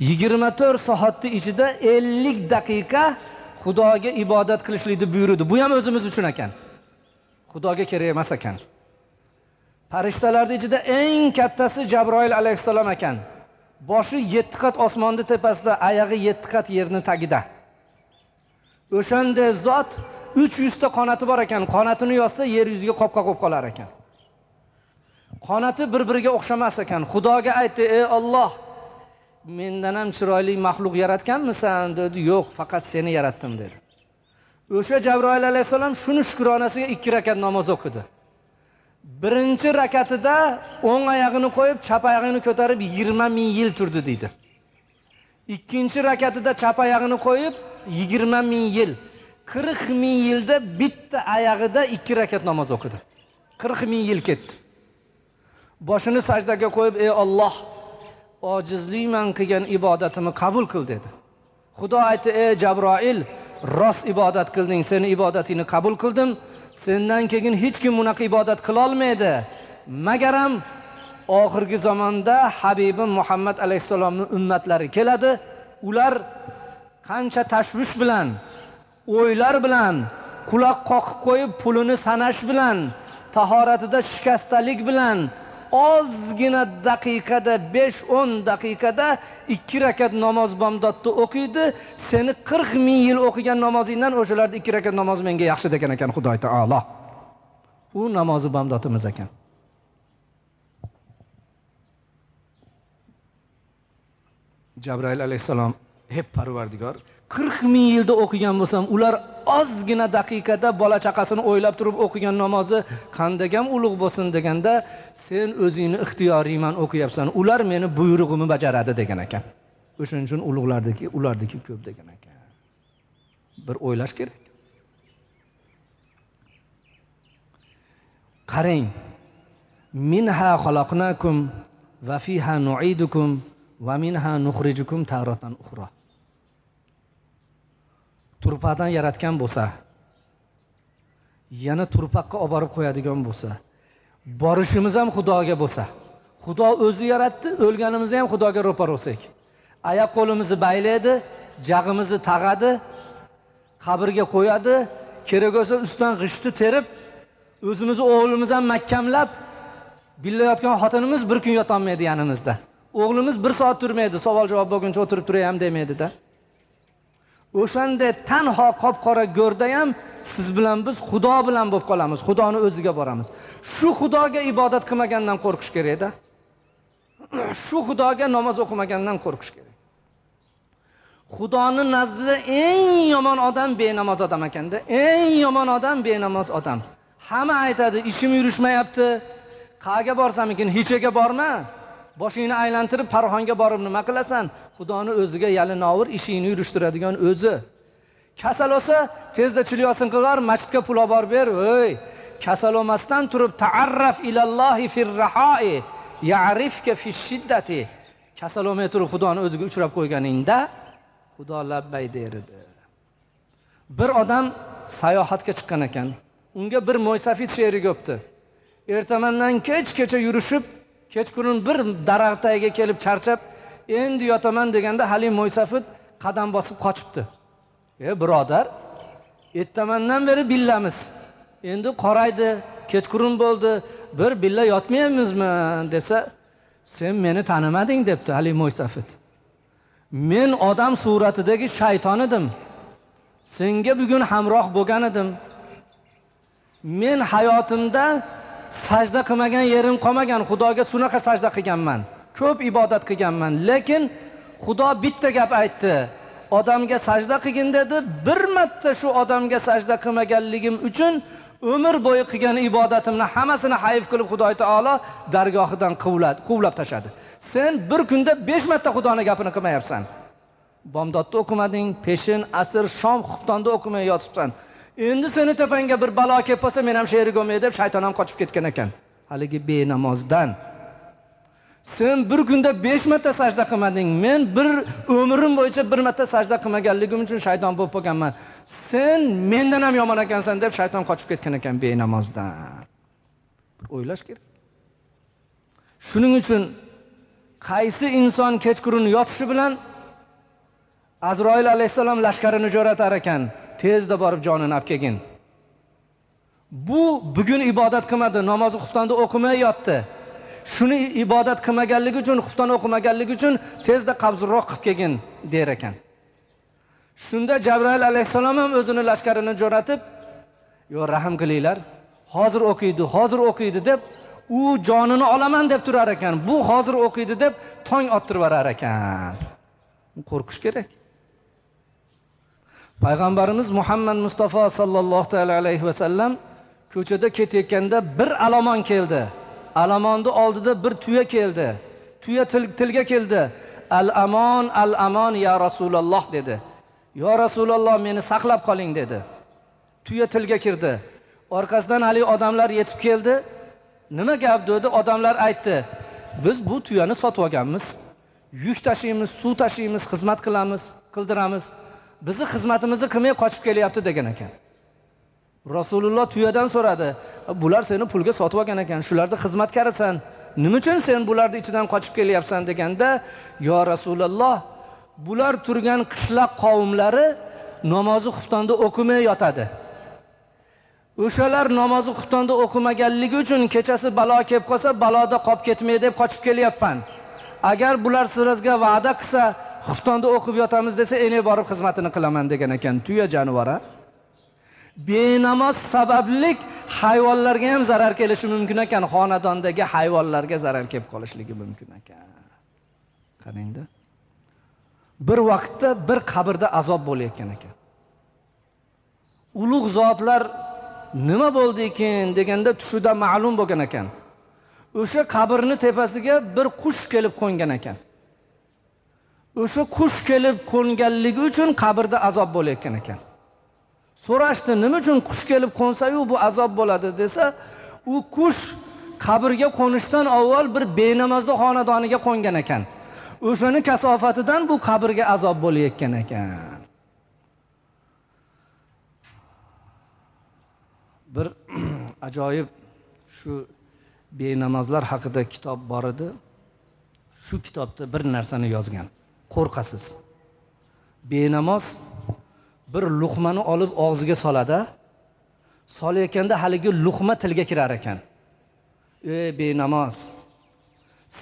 24 soatning ichida 50 daqiqa Xudoga ibodat qilishlikni buyurdi. Bu ham o'zimiz uchun ekan. Xudoga kerak emas ekan. Farishtalarning ichida eng kattasi Jabroil alayhissalom ekan. Boshi 7 qat osmonning tepasida, oyog'i 7 qat yerning tagida. O'shanda zot 300 ta qanoti bor ekan. Qanotini yozsa yer yuziga qopqoq bo'lib qolar ekan. Qanoti bir-biriga o'xshamas ekan. Xudoga aytdi: "Ey Alloh, mendan ham chiroyli maxluq yaratganmisan?" dedi. "Yo'q, faqat seni yaratdim" dedi. O'sha Jabroil alayhissalom shuni shukronasiga 2 rakat namoz o'qidi. Birinchi rakatida o'ng oyog'ini qo'yib, chap oyog'ini ko'tarib 20 ming yil turdi deydi. Ikkinchi rakatida chap oyog'ini qo'yib 20 ming yil, 40 ming yilda bitta oyog'ida 2 rakat namoz o'qidi. 40 ming yil ketdi. Boshini sajdaga qo'yib, "Ey Alloh, ojizlikman qilgan ibodatimni qabul qil" dedi. Xudo aytdi: "Ey Jabroil, rost ibodat qilding, seni ibodatingni qabul qildim. Sendan keyin hech kim bunaqa ibodat qila olmaydi. Magaram oxirgi zamonda Habibim Muhammad alayhissalomning ummatlari keladi. Ular qancha tashvish bilan, o'ylar bilan, quloq qoqib qo'yib pulini sanash bilan, tahoratida shikastalik bilan ozgina daqiqada 5-10 daqiqada 2 rakat namoz bomdodni o'qiydi. Seni 40 ming yil o'qigan namozingdan o'shalarda 2 rakat namoz menga yaxshi degan ekan Xudo taolo. U namozi bomdodimiz ekan. Jabroil alayhissalom: "Hey Parvardigor, 40 ming yilda o'qigan bo'lsam, ular ozgina daqiqada bola chaqasini o'ylab turib o'qigan namozi qandagam ulug' bo'lsin deganda, sen o'zingni ixtiyoriyman o'qiyapsan, ular meni buyrug'imni bajaradi" degan ekan. O'shaning uchun ulug'lardiki, ulardiki ko'p degan ekan. Bir o'ylash kerak. Qarang, minha xalaqnakum va fiha nu'idukum va minha nukhrijukum taratan ukhra. Turpaqdan yaratgan bo'lsa, yana turpaqqa olib borib qo'yadigan bo'lsa, borishimiz ham Xudoga bo'lsa, Xudo o'zi yaratdi, o'lganimizda ham Xudoga ro'para bo'lsak, oyoq qo'limizni baylaydi, jag'imizni tag'adi, qabrga qo'yadi, kerak bo'lsa ustidan g'ishtni terib, o'zimizni o'g'limiz ham mahkamlab, billayotgan xotinimiz bir kun yotolmaydi yanimizda. O'g'limiz bir soat turmaydi, savol javob bo'lguncha o'tirib turay ham demaydi-da. O'shanda tanho qop-qora go'rda ham siz bilan biz Xudo bilan bo'lib qolamiz, Xudoni o'ziga boramiz. Shu Xudoga ibodat qilmagandan qo'rqish kerak-da. Shu Xudoga namoz o'qimagandan qo'rqish kerak. Xudoning nazdida eng yomon odam benamoz odam ekanda. Eng yomon odam benamoz odam. Hamma aytadi, ishim yurishmayapti. Qayerga borsam ekan, hechaga borma. Boshingni aylantirib Farxonga borib nima qilasan? Xudoni o'ziga yalinaver, ishingni yurishtiradigan o'zi. Kasal bo'lsa, tezda chilyosin qilar, masjidga pul olib borib ber. Ey, kasal olmasdan turib ta'arraf ilallohi firrahoi ya'rifka fish-shiddati. Kasal olmay turib Xudoni o'ziga uchrab qo'yganingda Xudo labbay der edi. Bir odam sayohatga chiqqan ekan. Unga bir mo'ysafid she'ri ko'pdi. Ertamandan kechgacha yurishib, kechqurun bir daraxt tagiga kelib charchab, endi yotaman deganda hali mo'ysafid qadam bosib qochibdi. "E birodar, ertamandan beri billamiz. Endi qoraydi, kechqurun bo'ldi, bir billa yotmaymizmi?" desa, "Sen meni tanimading" debdi hali mo'ysafid. "Men odam suratidagi shayton edim. Senga bugun hamroh bo'lgan edim. Men hayotimda sajda qilmagan yerim qolmagan, Xudoga shunaqa sajda qilganman, ko'p ibodat qilganman, lekin Xudo bitta gap aytdi. Odamga sajda qilgin dedi. Bir marta shu odamga sajda qilmaganligim uchun umr bo'yi qilgan ibodatimni hammasini hayf qilib Xudo taolo dargohidan quvlab tashadi. Sen bir kunda 5 marta Xudoning gapini qilmayapsan. Bomdodda o'qimading, peshin, asr, shom, xuftonda o'qimay yotibsan. Endi seni tepangga bir balo kelib qolsa, men ham sherik bo'lmay deb shayton ham qochib ketgan ekan. Haligi benamozdan. Sen bir kunda 5 marta sajda qilmading. Men bir umrim bo'yicha bir marta sajda qilmaganligim uchun shayton bo'lib qolganman. Sen mendan ham yomon ekansan deb shayton qochib ketgan ekan benamozdan. Bir o'ylash kerak. Shuning uchun qaysi inson kechqurun yotishi bilan Azroil alayhissalom lashkarini jo'natar ekan, tezda borib jonini olib kelgin. Bu bugun ibodat qilmadi, namozi xuftonda o'qimay yotdi. Shuni ibodat qilmaganligi uchun, xufton o'qimaganligi uchun tezda qabzroq qilib kelgin der ekan. Shunda Jabroil alayhissalom ham o'zini lashkarini jo'natib, yo rahm qilinglar, hozir o'qiydi, hozir o'qiydi deb u jonini olaman deb turar ekan. Bu hozir o'qiydi deb tong ottirib yuborar ekan. Qo'rqish kerak. Payg'ambarimiz Muhammad Mustafa sallallohu taala alayhi va sallam ko'chada ketayotganda bir alomon keldi. Alomonni oldida bir tuya keldi. Tuya tilga keldi. Al-amon, al-amon ya Rasululloh dedi. Yo Rasululloh, meni saqlab qoling dedi. Tuya tilga kirdi. Orqasidan hali odamlar yetib keldi. Nima gap dedi? Odamlar aytdi: biz bu tuyani sotib olganmiz. Yuk tashiymiz, suv tashiymiz, xizmat qilamiz, qildiramiz. Bizi xizmatimizni qilmay qochib kelyapti degan ekan. Rasululloh tuyadan so'radi: bular seni pulga sotib olgan ekan, shularni xizmatkarisan. Nima uchun sen bularni ichidan qochib kelyapsan deganda, yo Rasululloh, bular turgan qishloq qavmlari namozi xuftonda o'qimay yotadi. O'shalar namozi xuftonda o'qimaganligi uchun kechasi balo kelib qolsa, baloda qolib ketmay deb qochib kelyapman. Agar bular sizlarga va'da qilsa, xuftonda o'qib yotamiz desa, ene borib xizmatini qilaman degan ekan tuya jonivora. Benamoz sabablik hayvonlarga ham zarar kelishi mumkin ekan, xonadondagi hayvonlarga zarar kelib qolishligi mumkin ekan. Qarangda. Bir vaqtda bir qabrda azob bo'layotgan ekan. Ulug' zotlar nima bo'ldi ekan deganda tushida ma'lum bo'lgan ekan. O'sha qabrning tepasiga bir qush kelib qo'ngan ekan. O'sha qush kelib qo'nganligi uchun qabrda azob bo'layotgan ekan. So'rashdi, nima uchun qush kelib qo'nsa-yu bu azob bo'ladi desa, u qush qabrga qo'nishdan avval bir benamozni xonadoniga qo'ngan ekan. O'shani kasofatidan bu qabrga azob bo'layotgan ekan. Bir ajoyib shu benamozlar haqida kitob bor edi. Shu kitobda bir narsani yozgan. Qo'rqasiz. Benamoz bir luqmani olib og'ziga soladi. Solayotganda haligi luqma tilga kirar ekan. Ey benamoz,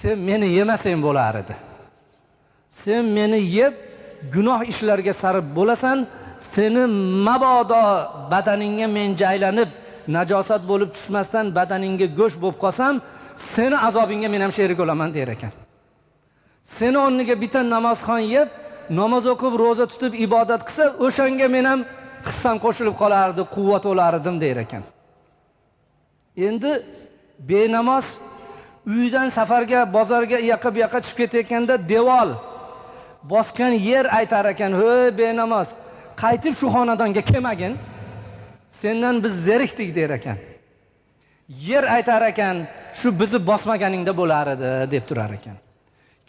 sen meni yemasang bo'lar edi. Sen meni yeb gunoh ishlarga sarib bo'lasan, seni mabodo badaningga men jaylanib, najosat bo'lib tushmasdan badaningga go'sht bo'lib qolsam, seni azobingga men ham sherik bo'laman der ekan. Seni o'rniga bitta namozxon yeb, namoz o'qib, ro'za tutib, ibodat qilsa, o'shanga men ham hissam qo'shilib qolardi, quvvat olardim der ekan. Endi benamoz uydan safarga, bozorga, u yoqqa bu yoqqa chiqib ketayotganda devor bosgan yer aytar ekan: "Hey benamoz, qaytib shu xonadonga kelmagin, sendan biz zerikdik" der ekan. Yer aytar ekan, shu bizni bosmaganingda bo'lar edi deb turar ekan.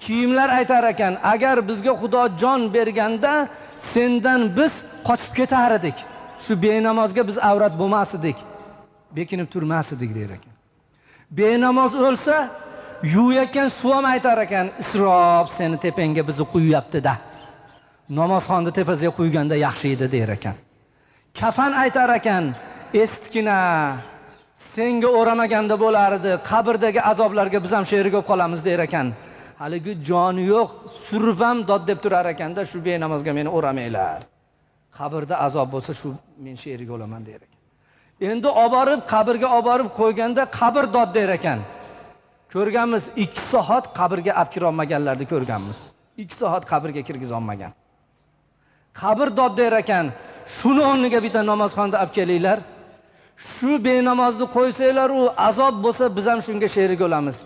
Kiyimlar aytar ekan, agar bizga Xudo jon berganda sendan biz qochib ketar edik. Shu benamozga biz avrat bo'lmas edik, bekinib turmas edik der ekan. Benamoz o'lsa, yuvayotgan suv ham aytar ekan, isrof seni tepangga bizni quyapti-da. Namozxonni tepasiga quyganda yaxshi edi der ekan. Kafan aytar ekan, eskina senga o'ramaganda bo'lar edi, qabrdagi azoblarga biz ham sherik bo'lib qolamiz der ekan. Haligi joni yo'q, surib ham dod deb turar ekanda, shu benamozga meni o'ramanglar. Qabrda azob bo'lsa shu men sherik bo'laman der ekan. Endi olib qabrga olib qo'yganda qabr dod der ekan. Ko'rganmiz, 2 soat qabrga olib kira olmaganlarni ko'rganmiz. 2 soat qabrga kirgiza olmagan. Qabr dod der ekan, shuni o'rniga bitta namozxonni olib kelinglar. Shu benamozni qo'ysanglar, u azob bo'lsa biz ham shunga sherik bo'lamiz.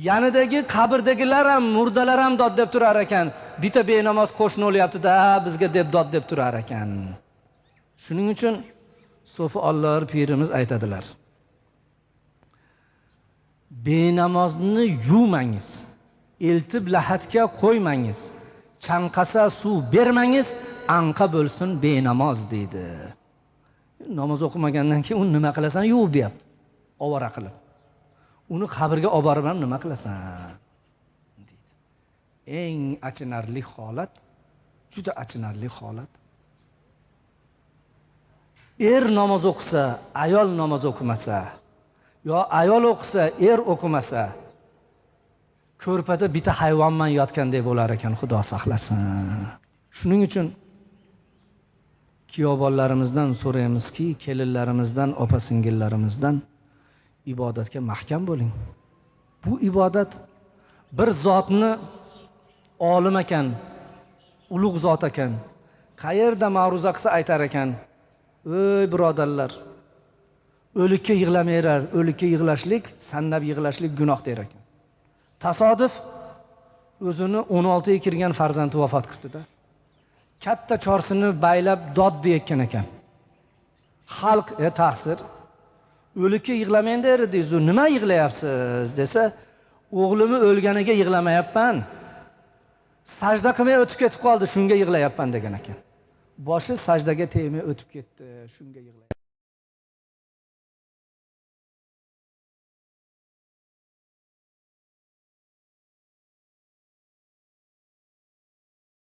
Yanidagi qabrdagilar ham, murdalar ham dod deb turar ekan. Bitta benamoz qo'shni o'lyapti-da bizga deb dod deb turar ekan. Shuning uchun So'fi Olloh pirimiz aytadilar: benamozni yuvmangiz, eltib lahatga qo'ymangiz, chanqasa suv bermangiz, anqa bo'lsin benamoz deydi. Namoz o'qimagandan keyin uni nima qilasan yuvib deyapti, ovora qilib. Uni qabrga olib borib ham nima qilasan deydi. Eng achinarli holat, Juda achinarli holat. Er namoz o'qisa, ayol namoz o'qimasa, yo ayol o'qisa, er o'qimasa, ko'rpada bitta hayvonman yotgandek bo'lar ekan, Xudo saqlasin. Shuning uchun kuyov bolalarimizdan so'raymizki, kelinlarimizdan, opa-singillarimizdan ibodatga mahkam bo'ling. Bu ibodat bir zotni olim ekan, ulug' zot ekan, qayerda ma'ruza qilsa aytar ekan: "Ey birodarlar, o'likka yig'lamaylar, o'likka yig'lashlik, sannab yig'lashlik gunoh" der ekan. Tasodif o'zini 16 ga kirgan farzandi vafot qilibdi-da. Katta chorsini baylab dod deyotgan ekan. Xalq, taqsir, o'likka yig'lamang der dedingiz, nima yig'layapsiz desa, o'g'limni o'lganiga yig'lamayapman. Sajda qilmay o'tib ketib qoldi, shunga yig'layapman degan ekan. Boshi sajdaga tegmay o'tib ketdi, shunga yig'layapman.